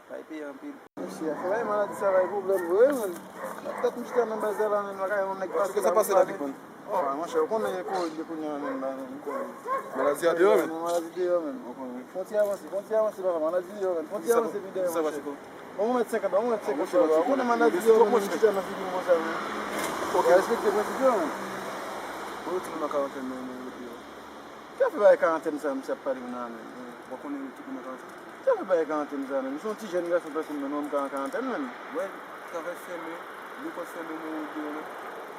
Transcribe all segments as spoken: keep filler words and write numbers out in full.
Bay peye anpil. Mesye, afè bay maladi sa bay pwoblèm vre, man. Nan tèt misye nan baz la, men, bagay yon nèg pase. Kisa pase la, Big Man? Oh, monchè, ou konnen kovid li kounye a, men, ba, men, konnen. Maladi a deyò, men. Maladi deyò, men. Ou konnen. Fon ti avanse, fon ti avanse, papa, maladi deyò, men. Fon ti avanse pi dèyè, monchè. Bon, mwen mèt senkant, bon, mwen mèt senkant, papa. Ou konnen maladi deyò, men, misye nan figi m konsa, men. Ok. Respekte prensip yo, men. Bon, yo tou nan karantèn, men, men, yo deyò. Ki afè bay karantèn sa, misye ap pale m nan, men? Ou konnen tout moun nan karantèn. Ki afè bay karantèn sa, men? Misye yon ti jèn gason tankou m, men, ou wè m ka an karantèn, men. Wè, travay fèmen, lekòl fèmen, men ou deyò, men.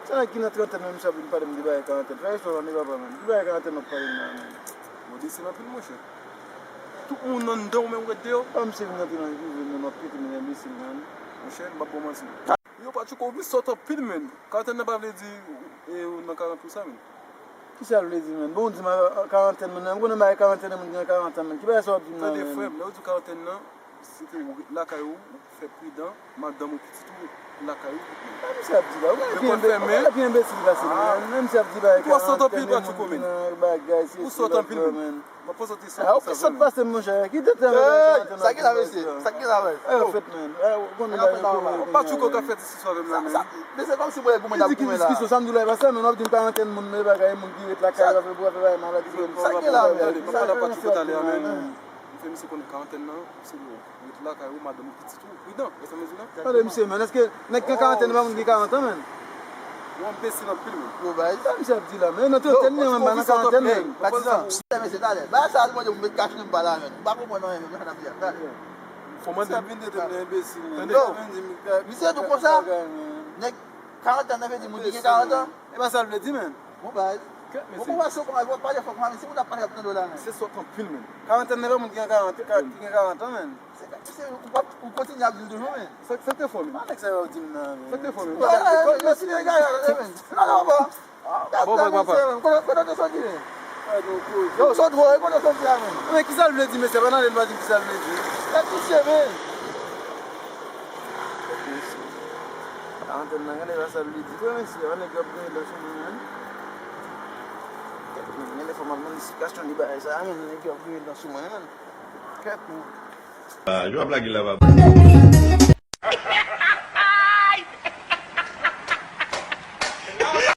Sa nèg ki nan trantèn, men, misye ap vin pale m de bay karantèn. Fè respè w tande, papa, men. Ki bay karantèn w ap pale m nan, men? Ou enbesil anpil, monchè. Tout moun anndan, ou menm ou ret deyò. Pa misye vin rantre nan vi m, men w ap trete m de enbesil, men. Monchè, m p ap ba w manti. Yo, Patchouko, ou vin sòt anpil, men. Karantèn nan pa vle di, e, ou nan karant pou sa, men. Kisa l vle di, men? Bon, ou di m a, a, karantèn, men. M konnen bagay karantèn, moun ki nan karant an, men. Ki bagay sa w ap di m nan, men? Tande, frè m, lè ou di karantèn nan, se ke ou ret lakay ou, ou fè pridan, madanm ou, pitit ou, lakay ou. Sa misye ap di la? Ou genlè pi enbe-, ou genlè pi enbesil pase m, men. Sa misye ap di bagay karantèn, men, moun ki nan karant an, men. Ou twò sòt anpil, Patchouko, men. Ou sòt anpil, men. M ap poze w kesyon konsa vrèman. Ah, ok, sòt pase m, monchè. Ki tenten avèk karantèn nan? Sa ki la, mesye? Sa ki la, men? Sa k ap fèt, men? Ou konnen bagay yo kore. Patchouko ka fè diskisyon avè m la, men. Mesye, kòmsi mwen goumen n ap goumen la. Ki diskisyon? Sa m di w la, e pa sa, men w ap di m karantèn moun, men bagay moun ki ret lakay yo, ap fè pou afè bagay maladi. Sa ki la, men? Patchouko talè a, men. M fè misye konnen karantèn nan, se bon. Ret lakay ou, madanm ou, pitit ou, pridan. Ou sa m di la? Tande misye, men, èske nèg ki an karantèn pa moun ki karant an, men? Ou enbesil anpil, men. Yo, bay. Sa misye ap di la, men? Nan trantèn li, men, pa nan karantèn, men. Patizan. Mesye, talè. Bagay sa a, li mande pou met kach nan ba la, men. M pa konprann anyen, men, sa n ap di a. Talè. Fò mande. Misye ap vin trete m de enbesil, men. Tande. Yo. Misye tou konsa. Nèg karant an, nan vle di moun ki gen karant an. E pa sa l vle di, men. Bon, baz. Kèt, mesye. Bon, konprann sa, konprann, pale fò, konprann, si moun ap pale, ap tande w la, men. Se sòt anpil, men. Karantèn nan pa moun ki gen karant, ka, ki gen karant an, men. Se, se, ou p ap, ou kontinye ap di l toujou, men. Sa, sa k te fò, men? Pa nèg sa yo di m nan, men. Sa k te fò, men? Yo, yo, yo, yo, si nèg a, yo, men. Non, non, bon. Bon, bag, papa. Kote, kote w te soti, men? Yo, sot wo, kote w soti a, men? Men, kisa l vle di, mesye? Pa nan lè n pa di kisa l vle di. Kèt misye, men. Karantèn nan, gade sa l vle di vre, mesye. An nèg yo ap griyen dan sou mwen, men. Kèt, men, gen de fwa m ap jwenn eksplikasyon de bagay sa, men, nèg yo ap griyen dan sou mwen, men. Kèt, men. Ah, yo ap lage la, papa.